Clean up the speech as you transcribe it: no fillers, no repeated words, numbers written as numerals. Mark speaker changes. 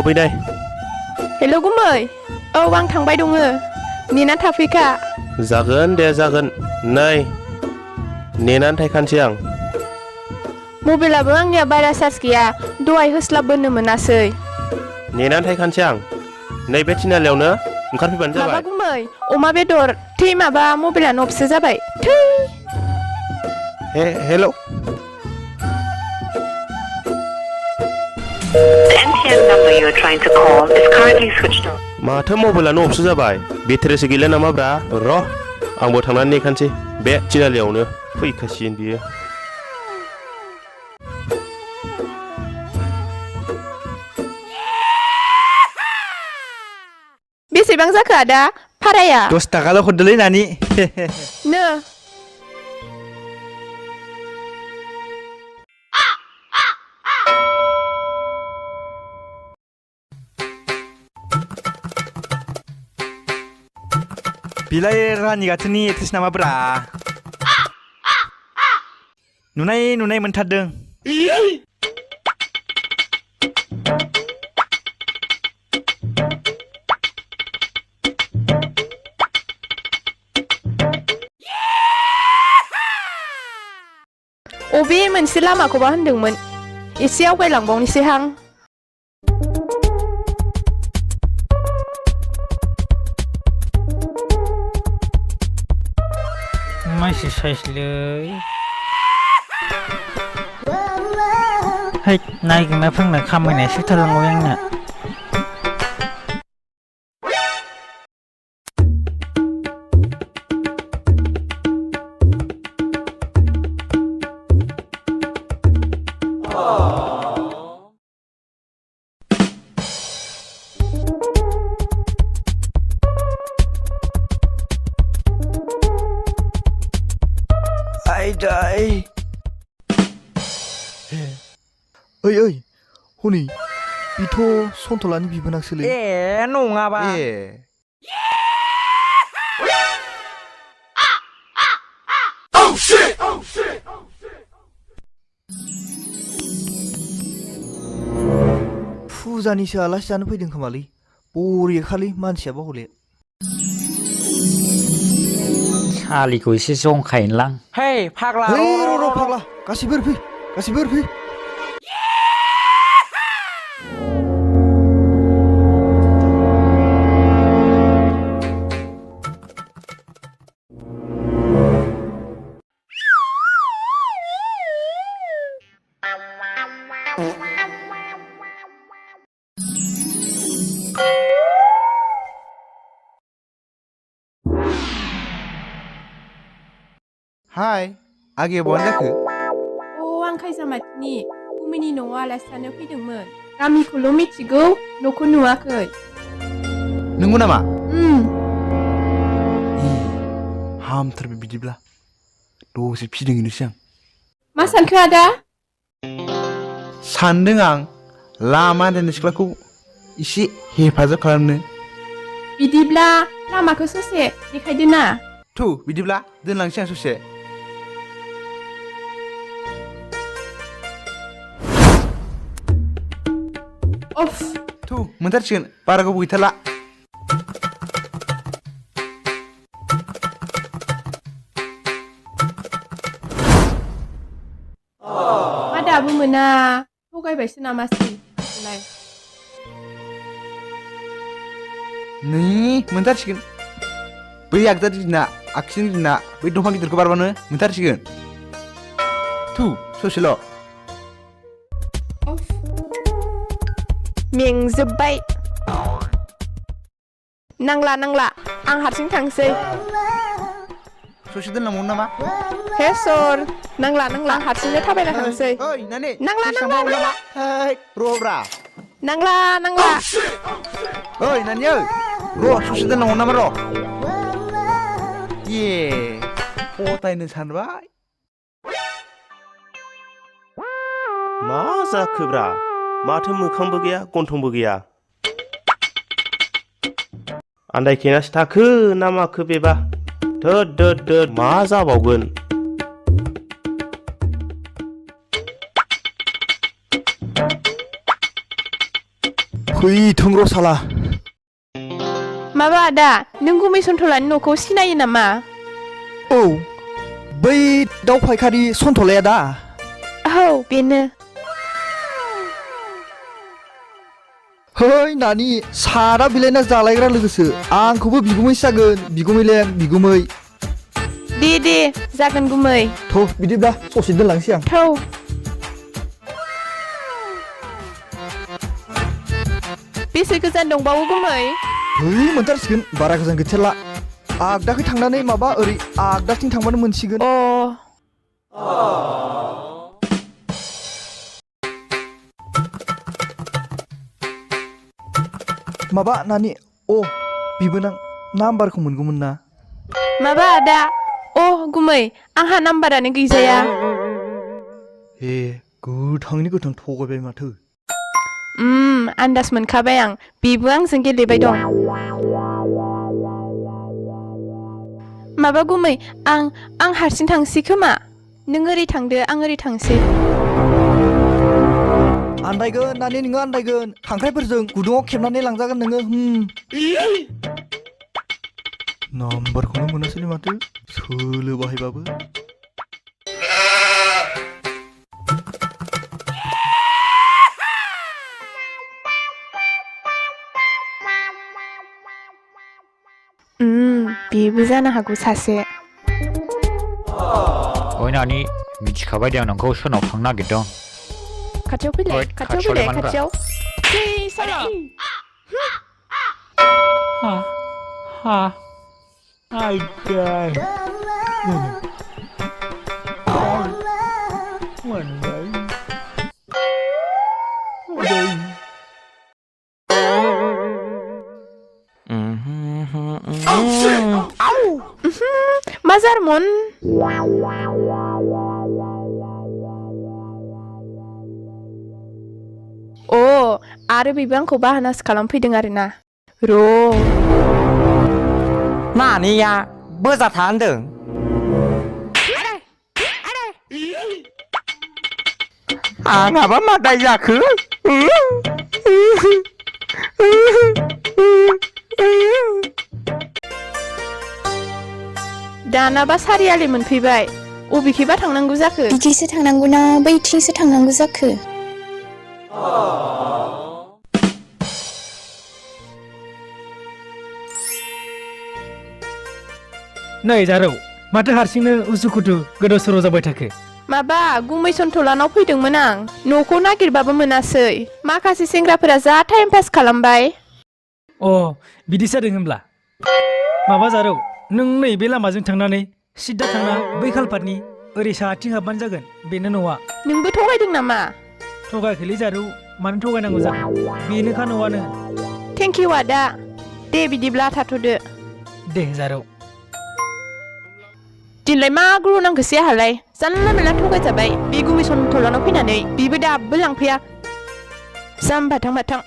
Speaker 1: फैनाय
Speaker 2: हेल' गुमै औ आं थांबाय दङ नेना थाफैखा
Speaker 1: जागोन दे जागोन नै नेनानै थायखानोसै आं
Speaker 2: मबाइलाबो आंनिया बारा चार्ज गैया दहाय होस्लाबबोनो मोनासै
Speaker 1: नेनानै थायखानोसै आं नैबे थिनालियावनो ओंखारफैबानो
Speaker 2: माबा
Speaker 1: जाबाय
Speaker 2: गुमै अमा बेदर थै माबा मबाइलानो अफसो जाबाय थै
Speaker 1: हेल'
Speaker 3: The MTN number you are trying to call is currently switched off.
Speaker 1: माथो मबाइलानो अफसो जाबाय बेटारिसो गैला नामाब्रा र' आंबो थांनानै नेखानोसै बे थिनालियावनो फैखासिगोन बियो
Speaker 2: बेसेबां जाखो आदा भाराया
Speaker 4: 10 थाखाल' हरदोलै नानि
Speaker 2: नो
Speaker 4: बिलाय रानि गाथोननि एड्रेस नामाब्रा नुनाय मोनथारदों
Speaker 2: अबे मोनसे लामाखौबा होनदोंमोन एसे आवगायलांबावनोसैहां
Speaker 5: मानसि साइसलै है नायगोना फोंनो खामायनायसो थालांबाय आंना
Speaker 4: ओइ हनै बेथ' सन्थलानि बिबोनांसोलै
Speaker 5: नङाबा
Speaker 4: फुजानिसो आलासि जानो फैदों खोमालै बरिया खालि मानसियाबा हले
Speaker 5: सालिखौ एसे जंखायनोलां हे फाग्ला
Speaker 4: र' फाग्ला गासिबो फै हाय आगे बहाय जाखो
Speaker 2: आं खायजामाथिनि गुमैनि न'आव आलासि जानो फैदोंमोन गामिखौल' मिथिगौ न'खौ नुवाखै
Speaker 4: नंगौ नामा
Speaker 2: उम
Speaker 4: हामथारबाय बिदिब्ला दसे फिदिंहैनोसै आं
Speaker 2: मा सानखो आदा
Speaker 4: सानदों आं लामा आन्दायनाय सिख्लाखौ एसे हेफाजाब खालामनो
Speaker 2: बिदिब्ला लामाखौ ससे देखायदो ना
Speaker 4: थु बिदिब्ला दोनलांसै आं ससे
Speaker 2: अफ
Speaker 4: थु मोनथारसिगोन बारा गोबाव गैथारला
Speaker 2: मा दाबो मोना थगायबायसो नामासै
Speaker 4: नै मोनथारसिगोन बै आगदा दिना आगसिनि दिना बै दंफां गिदिरखौ बारबानो मोनथारसिगोन थु ससेल'
Speaker 2: मेंजोब्बाय नांला आं हारसिं थांसै
Speaker 4: ससे दोनलांबावनो नामा
Speaker 2: हे सर नांला आं हारसिंनो थाबायना थांसै
Speaker 4: ओइ नानि
Speaker 2: नांला
Speaker 4: र'ब्रा
Speaker 2: नांला
Speaker 4: ओइ नानि ओइ र' ससे दोनलांबावनो नामा र' फथायनो सानबाय
Speaker 1: मा जाखोब्रा माथो मोखांबो गैया गन्थंबो गैया आन्दायखेनासो थाखो ना माखो बेबा दोद मा जाबावगोन
Speaker 4: फैथों र' साला
Speaker 2: माबा आदा नों गुमै सन्थलानि न'खौ सिनायो नामा
Speaker 6: औ बै दाउ फायखारि सन्थलाया दा
Speaker 2: औ बेनो
Speaker 6: है नानि सारा बिलाइना जालायग्रा लोगोसो आंखौबो बिगुमै जागोन बिगुमैलें बिगुमै
Speaker 2: दे जागोन गुमै
Speaker 6: थ' बिदिब्ला ससे दोनलांसै आं
Speaker 2: थौ बेसे गोजान दंबावो गुमै
Speaker 6: है मोनथारसिगोन बारा गोजान गैथारला आगदाखै थांनानै माबा ओरै आगदाथिं थांबानो मोनसिगोन
Speaker 2: अ
Speaker 6: माबा नानि अ बिबोनां नाम्बारखौ मोनगौमोन ना
Speaker 2: माबा आदा अ गुमै आंहा नाम्बारानो गैजाया
Speaker 6: ए गोथांनि गोथां थगायबाय माथो
Speaker 2: आन्दाज मोनखाबाय आं बेबो आंजों गेलेबाय दं माबा गुमै आं हारसिं थांसै खोमा नों ओरै थांदो आं ओरै थांसै
Speaker 6: आन्दायगोन नानि नोङो आन्दायगोन खांख्राइफोरजों गुदुङाव खेबनानै लांजागोन नोङो नाम्बारखौनो मोनासैलै माथो सोलो बाहायबाबो
Speaker 2: बेबो जानो हागौ सासे
Speaker 5: ओइ नानि मिथिखाबाय दे आं नोंखौ सोरनाव थांनो नागिरदों
Speaker 2: खाथियाव फैलाय खाथियाव फैलाय खाथियाव मा जारमोन अ आरो बेबो आंखौ बाहानासो खालामफैदों आरोना र'
Speaker 7: नानिया बोजा था होनदों आंहाबा मा दाय जाखो
Speaker 2: दानाबा सारियालि मोनफैबाय अबेखैबा थांनांगौ जाखो
Speaker 8: बिथिंसो थांनांगौ ना बैथिंसो थांनांगौ जाखो
Speaker 9: नै जारौ माथो हारसिंनो उसुखुथु गोदाव सोराव जाबाय थाखो
Speaker 2: माबा गुमै सन्थलानाव फैदोंमोन आं न'खौ नागिरबाबो मोनासै माखासे सेंग्राफोरा जा टाइम पास खालामबाय
Speaker 9: अ बिदि जादों होनब्ला माबा जारौ नों नैबे लामाजों थांनानै सिद्दा थांना बै खालपातनि ओरै साहाथिं हाबबानो जागोन बेनो न'आ
Speaker 2: नोंबो थगायदों नामा
Speaker 9: थगायाखैलै जारौ मानो थगायनांगौ जाखो बेनोखा न'आनो
Speaker 2: थेंक इउ आदा दे बिदिब्ला थाथ'दो
Speaker 9: दे जारौ
Speaker 2: दिनलाय मा ग्रु नांगौसै आहालाय जानला मेला थगायजाबाय बे गुमै सन्थलानाव फैनानै बेबो दाबो लांफैया जाम्बाथां